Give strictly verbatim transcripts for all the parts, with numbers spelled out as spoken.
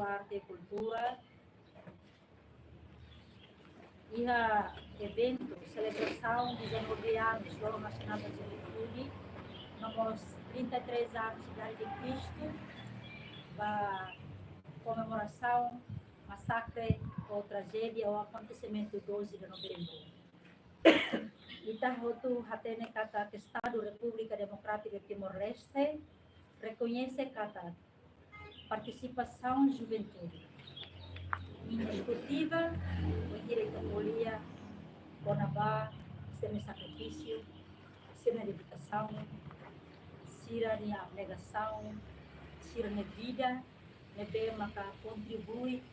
Arte e Kultura, iha eventu selebrasaun dezanove anus Loron Nasionál da Juventude, no mós trinta e três anus Idade de Cristo, ba komemorasaun masakre ou trajédia ou akontesimentu doze de Novembru. Ita hotu hatene katak Estadu Repúblika Demokrátika Timor-Leste rekoñese katak partisipasaun juventude indiskutível, bainhira ita ko'alia kona-ba sira-nia sakrifísiu, sira-nia dedikasaun, sira-nia abnegasaun, sira-nia vida, ne'ebé maka kontribui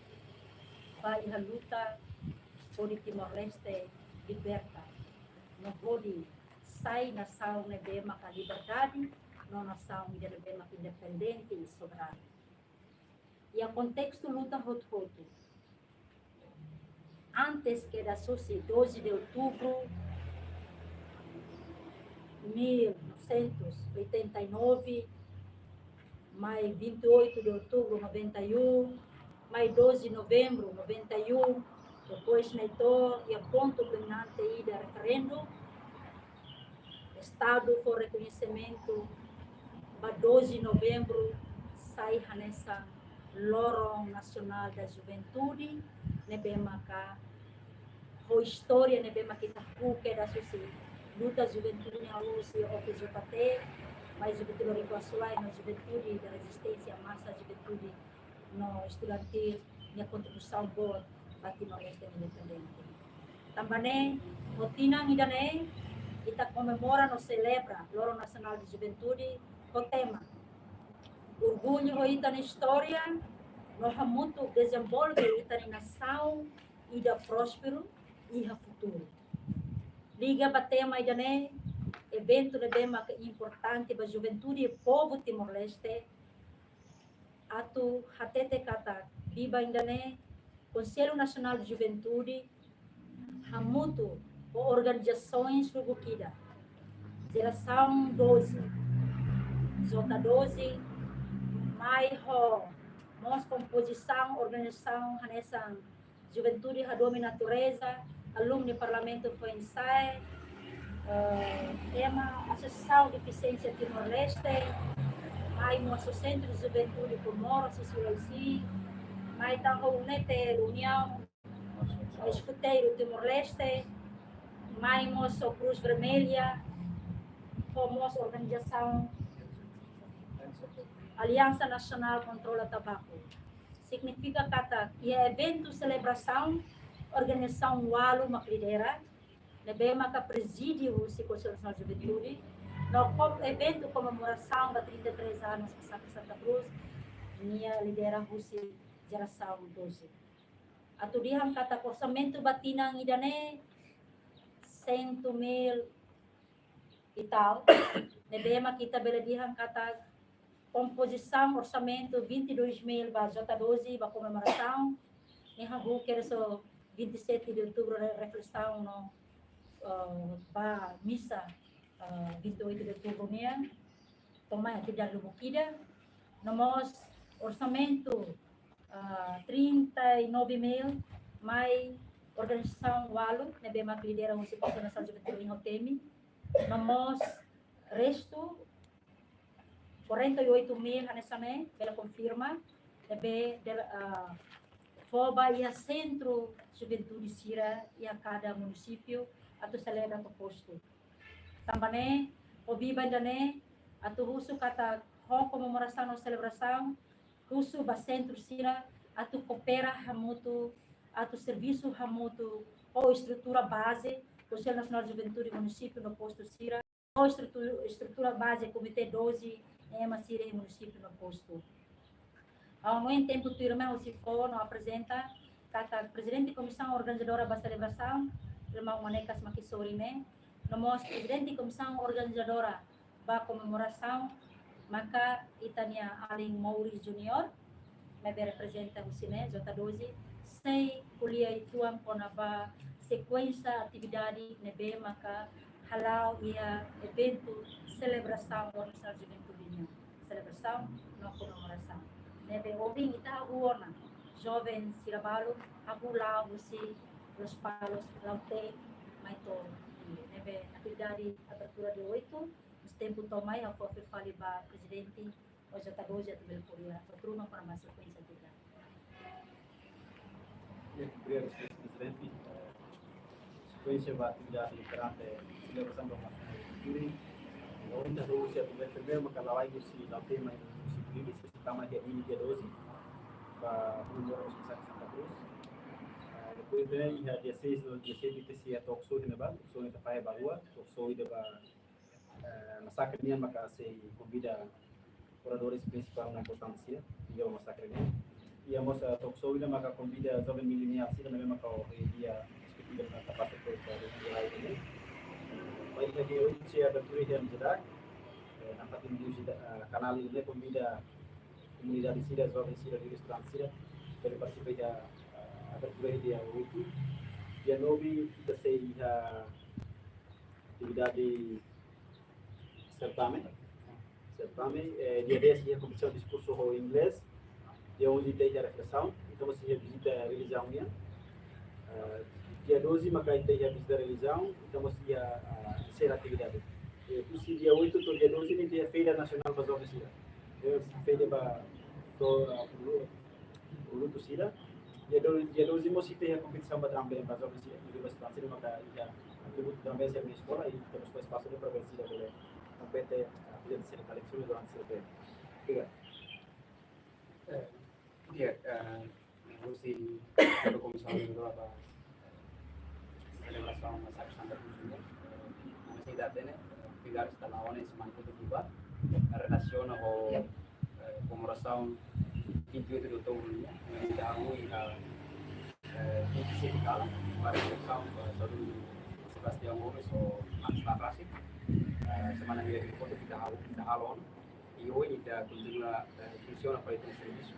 ba iha luta hodi Timor-Leste liberta, no hodi sai nasaun ne'ebé maka liberdade, no nasaun ida ne'ebé maka independente i soberanu. Iha kontestu luta hotu-hotu, antes kedas husi doze de Outubru mil novecentos e oitenta e nove, mai vinte e oito de Outubru noventa e um, mai doze de Novembru noventa e um, depois ne'e to'o iha pontu kulminante ida, referendu, Estadu fó rekoñesimentu ba doze de Novembru sai hanesan Loron Nasionál da Juventude, ne'ebé maka ho istória ne'ebé maka ita hahú kedas husi luta juventude nian husi O P J T, mai juventude Loriku Asuwai, no juventude da rezisténsia, masa juventude no estudantil, nia kontribuisaun boot ba Timor-Leste independente. Tanba ne'e, ho tinan ida-ne'e, ita komemora no selebra Loron Nasionál de Juventude ho tema Orgullu ho ita-nia istória, no hamutuk dezenvolve ita-nia nasaun ida prósperu iha futuru. Liga ba tema ida-ne'e, eventu ne'ebé maka importante ba juventude i povu Timor-Leste, atu hatete katak biban ida-ne'e Konsellu Nasionál de Juventude hamutuk ho organizasoens lubuk ida, Jerasaun doze, J doze, mai ho mós kompozisaun organizasaun hanesan Juventude Hadomi Natureza, Alumni Parlamentu Foin-Sa'e, eh, ema Asosiasaun Defisiénsia Timor-Leste, mai mós ho Sentru Juventude Comoro, C C Y C, mai tan ho UNETL, Uniaun Eskuteiru Timor-Leste, mai mós ho Cruz Vermelha, ho mós organizasaun Aliansa Nasionál Kontrola Tabaku. Signifika katak iha eventu selebrasaun, organizasaun ualu mak lidera, ne'ebé maka prezide husi Konsellu Nasionál Juventude, no kom-, eventu komemorasaun ba trinta e três anus Masakre Santa Cruz, nia lidera husi Jerasaun doze. Atu dehan katak orsamentu ba tinan ida-ne'e cem mil e tal, ne'ebé mak ita bele dehan katak kompozisaun orsamentu vinte e dois mil ba J doze ba komemorasaun, ne'e hahú kedas ho vinte e sete de Outubru re-, reflesaun no, eh, ba misa, eh, vinte e oito de Outubru nian, to'o mai atividade lubuk ida, no mós orsamentu, ah, trinta e nove mil mai organizasaun ualu, ne'ebé mak lidera husi Konsellu Nasionál Juventude nian ho temi, no mós restu quarenta e oito mil hanesan ne'e, bele konfirma, ne'ebé de-, ah, fó ba iha sentru juventude sira iha kada munisípiu atu selebra to'o postu. Tanba ne'e, ho biban ida-ne'e, atu husu katak ho komemorasaun no selebrasaun, husu ba sentru sira atu koopera hamutuk, atu servisu hamutuk ho estrutura baze, Konsellu Nasionál Juventude, munisípiu no postu sira, ho estrutu-, estrutura baze Komité doze, ema sira iha munisípiu no postu. Ha'u hanoin tempu tuirmai ha'u sei fó no aprezenta katak Prezidente Komisaun Organizadora ba selebrasaun, irmaun Manekas Makisori ne'e, no mós Prezidente Komisaun Organizadora ba komemorasaun, maka ita-nia alin Mauri Junior, ne'ebé reprezenta husi ne'e, J doze, sei ko'alia uitoan kona-ba sekuénsia atividade ne'ebé maka hala'o iha eventu selebrasaun Loron Nasionál Juventude nian, selebrasaun no komemorasaun. Ne'ebé ohin ita hahú ona joven sira balu hahú la'o husi Lospalos, Lautém, mai to'o Dili. Ne'ebé atividade abertura dia oito, mós tempu to'o mai, ha'u fó fali ba prezidente, o J doze atu bele ko'alia, atu tuma para masuk ke inisiativa. Ya, obrigadu, señór prezidente. Eh, sekuénsia ba atividade durante selebrasaun ba Masa Futuri. Ohin ita husi atividade primeiru, maka la'o husi Lautém mai husi Dili, husi tama iha Dili dia doze, ba komemora Masakre Santa Cruz. Eh, depois de iha dia seis no dia sete, ita sei iha talk show iha ne'ebá, talk show ita fahe ba rua, talk show ida ba eh, masakre nian maka sei konvida oradores prinsipál no importante sira, liga ba masakre nian. Iha mós, eh, talk show ida maka konvida joven mileniál sira ne'ebé maka ohin dia diskutida ba kapás depois ba dia lain ne'e. Ba iha dia oito sei abertura iha Jeddah, eh, nafatin di usida, eh, kanál ne'e konvida komunidade sira, joven sira, estudante sira, bele partisipa iha, eh, abertura iha dia oito. Dia nove ita sei iha atividade certame. Certame, eh, dia dez iha kompetisaun diskursu ho inglés. Dia onze ita iha reflesaun. Entaun mós iha vizita relijiaun nian. Eh, dia doze maka ita iha vizita relijiaun. Entaun mós iha, ah, terseira atividade. Eh, husi dia oito to'o dia doze ne'e ita iha feira nasionál ba joven sira. Eh, feira ba to, ah, produtu sira. Dia do-, dia doze mós ita iha kompetisaun ba drum band ba joven sira, universidade sira maka iha atributu drum band sira iha eskola, i ita mós fó espasu ne'e para bele sira bele kompete, ah, apresenta sira talent sira durante sira bele. Obrigadu. Eh, di'ak, eh, husi komisaun organizadora ba selebrasaun Masakre Santa Cruz nian, eh, ami sei hatene, eh, atividade ita la'o ona iha semana kotuk liubá, relasiona ho, eh, komemorasaun vinte e oito de outubro nian, ne'ebé ita hahú iha, eh, vinte e sete kalan, ba reflesaun, ba saúde Sebastião Gomes ho Max Labrasi. Eh, semana ida depois ita hahú, ita halo ona. I ohin ita kontinua, eh, funsiona fali ita-nia servisu.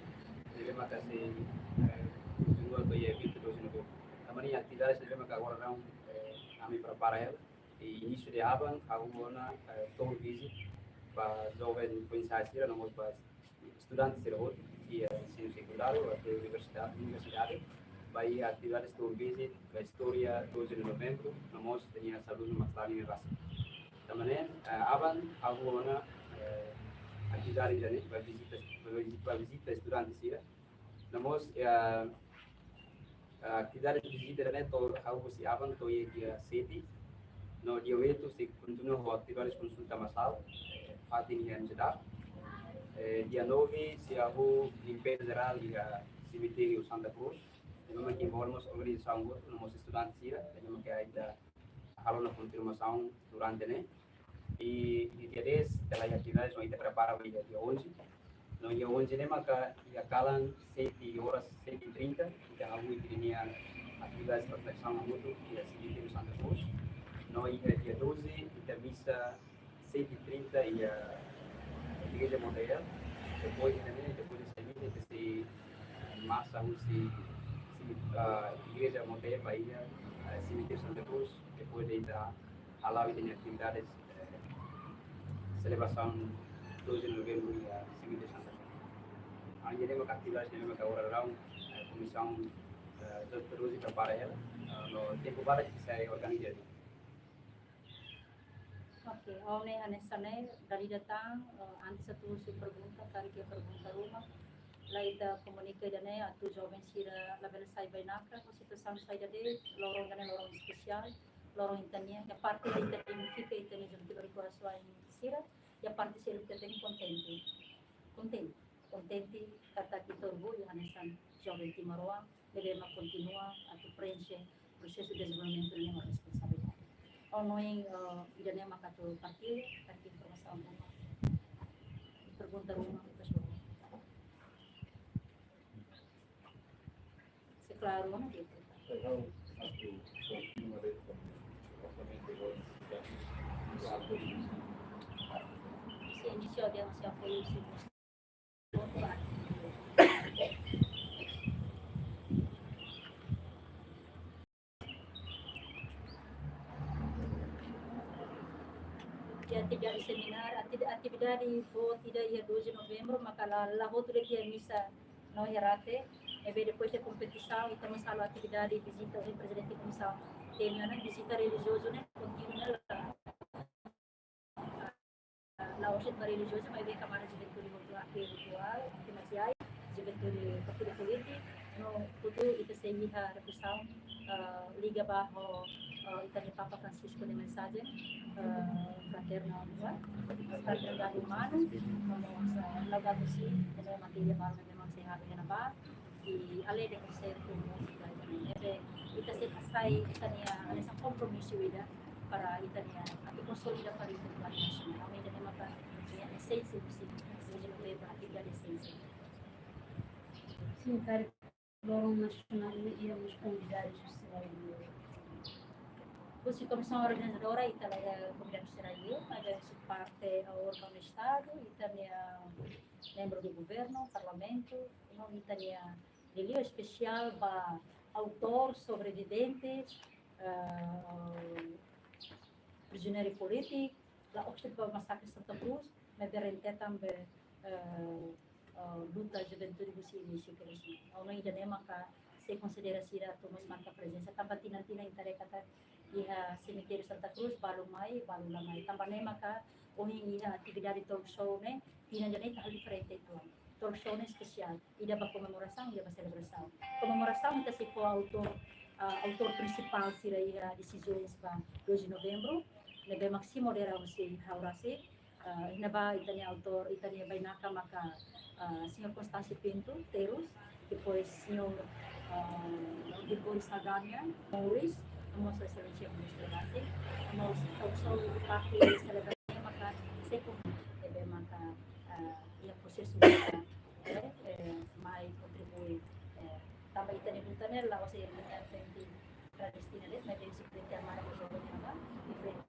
Ne'ebé maka sei, eh, kontinua to'o iha vinte e dois de novembro. Tanba ne'e atividade ne'ebé maka agora daudaun, eh, ami prepara hela. I inísiu de aban, hahú ona, eh, tour visit ba joven foin-sa'e sira, no mós ba estudante sira hotu, iha, eh, ensinu sekundáriu, até universidade, universidade, ba iha atividade tour visit ba istória doze de novembro, no mós ita-nia saúde Max Labrasi. Tanba ne'e, eh, aban hahú ona, eh, atividade ida-ne'e, ba vizita, ba vizita, ba vizita estudante sira. No mós, eh, eh, atividade vizita ida-ne'e to'o hahú husi aban to'o iha dia sete. No dia oito sei kontinua ho atividade konsulta masál, eh, fatin iha Jeddah. Eh, dia nove sei hahú limpeza jerál iha semitériu Santa Cruz. Ne'ebé maka envolve mós organizasaun hotu, no mós estudante sira, ne'ebé maka ita halo ona konfirmasaun durante ne'e. I, i dia dez, ita laiha atividade, no ita prepara ba iha dia onze. No dia onze ne'e maka iha kalan sete horas, sete e trinta, ita hahú ita-nia atividade reflesaun hamutuk iha semitériu Santa Cruz. No iha dia doze, ita misa sete e trinta iha Igreja Montevideo. Depois ita ne'e, depois de servisu, ita sei, eh, marxa husi, semi-, ah, Igreja Montevideo ba iha, eh, semitériu Santa Cruz. Depois de ita hala'o ita-nia atividades, eh, selebrasaun doze de novembro iha semitériu Santa Cruz. Ida-ne'e maka atividade ne'ebé maka agora daudaun, eh, komisaun, eh, J doze prepara hela, eh, no tempu badak sei organiza. Oke, ha'u hanoin hanesan ne'e, dala ida tan, eh, antes atu husu pergunta, karik iha pergunta ruma, la ita komunika ida-ne'e atu joven sira labele sai bainaka, ho situasaun saida de'it, loron ida-ne'e loron espesiál, loron ita-nian, iha parte ita dignifika ita-nia joven rikuasoin sira, iha parte seluk ita tenke kontente. Kontente. Kontente katak ita orgullu hanesan joven timoroan, ne'ebé mak kontinua atu preenxe prosesu dezenvolvimentu ne'e ho responsabilidade. Ha'u hanoin, eh, ida-ne'e mak atu partilla, atu informasaun ruma. Pergunta ruma, profesór. Se klaru, não tem. Se inisiál de apoiu, se Dia atividade semináriu, ati-, atividade boot ida iha doze de novembro, maka la, la hotu de'it iha misa no iha rate, ne'ebé depois de kompetisaun, ita mós halo atividade vizita, o prezidente komisaun temi ona vizita relijiozu ne'e, kontinua la, la oset ba relijiozu, maibé kamada juventude hotu arte rituál, arte marsiál, juventude partidu polítiku, no hotu ita sei iha reflesaun, ah, liga ba ho, ah, ita-nia Papa Francisco nia mensajen, ah, fraterna, fraterna umana, no mós, ah, Laudato Si, ida-ne'e matéria balu ne'ebé mak sei halo iha ne'ebá, i além de konsertu múzika, ne'ebé ita sei hasai ita-nia hanesan kompromisu ida para ita-nia atu konsolida fali ita-nia nasionál. Ami ida-ne'e maka nia esénsia husi, husi atividade esénsia. Sin, karik loron nasionál ne'e iha mós konvidadu sira liu? Husi komisaun organizadora ita la iha konvidadu sira liu, maibé husi parte órgaun Estadu, ita-nia membru do governu, parlamentu, no ita-nia liuliu espesiál ba autór, sobrevivente, eh, prizioneiru polítiku, la'ós de'it ba masakre Santa Cruz, maibé rentetan ba, eh, eh, luta juventude husi inísiu ke husi. Entaun ida-ne'e maka sei konsidera sira atu mós marka prezensa. Tanba tinan-tinan ita haree katak iha semitériu Santa Cruz, balu mai, balu la mai. Tanba ne'e maka ohin iha atividade talk show ne'e, tinan ida-ne'e ita halo diferente uitoan. Talk show ne'e espesiál, ida ba komemorasaun, ida ba selebrasaun. Komemorasaun ita sei fó autór, ah, autór prinsipál sira iha desizaun ba doze de novembro, ne'ebé mak sei modera husi ha'u rasik, ah, iha ne'ebá ita-nia autór, ita-nia bainaka maka, ah, Señór Constâncio Pinto Terus, depois Señór, ah, Gregório Saldanha Moris, no mós Sua Exelénsia Ministru Rasik, no mós talk show ita parte selebrasaun maka sei kon, ne'ebé maka, ah, iha prosesu maka, eh, eh, mai kontribui, eh, tanba ita-nia luta ne'e la'ós iha frente klandestina de'it, maibé husi frente armada mós joga iha ne'ebá, i frente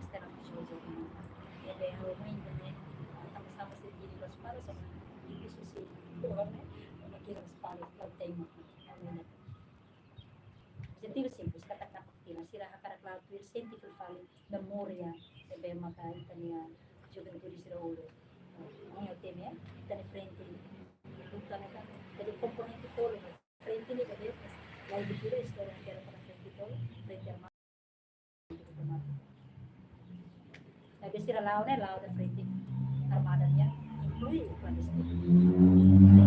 esterna mós joga iha ne'ebá. Ne'ebé ha'u hanoin ida-ne'e, tanba sá mós sira hili ba sumara, só iha husi governu, mak iha respaldu, la tem mós, ha'u hanoin ida-ne'e. Objetivu simples, katak nafatin sira hakarak la'o tuir, sente fali memória ne'ebé maka ita-nia juventude sira uluk. Ne'e ha'u temi, ita-nia frente luta ne'e kan, jadi komponente tolu, frente ne'e jadi, la'ós de'it istória ne'ebé mak frente tolu, frente armada, diplomátika. Ne'ebé sira la'o ne'e, la'o iha frente armada nian, inklui klandestinu.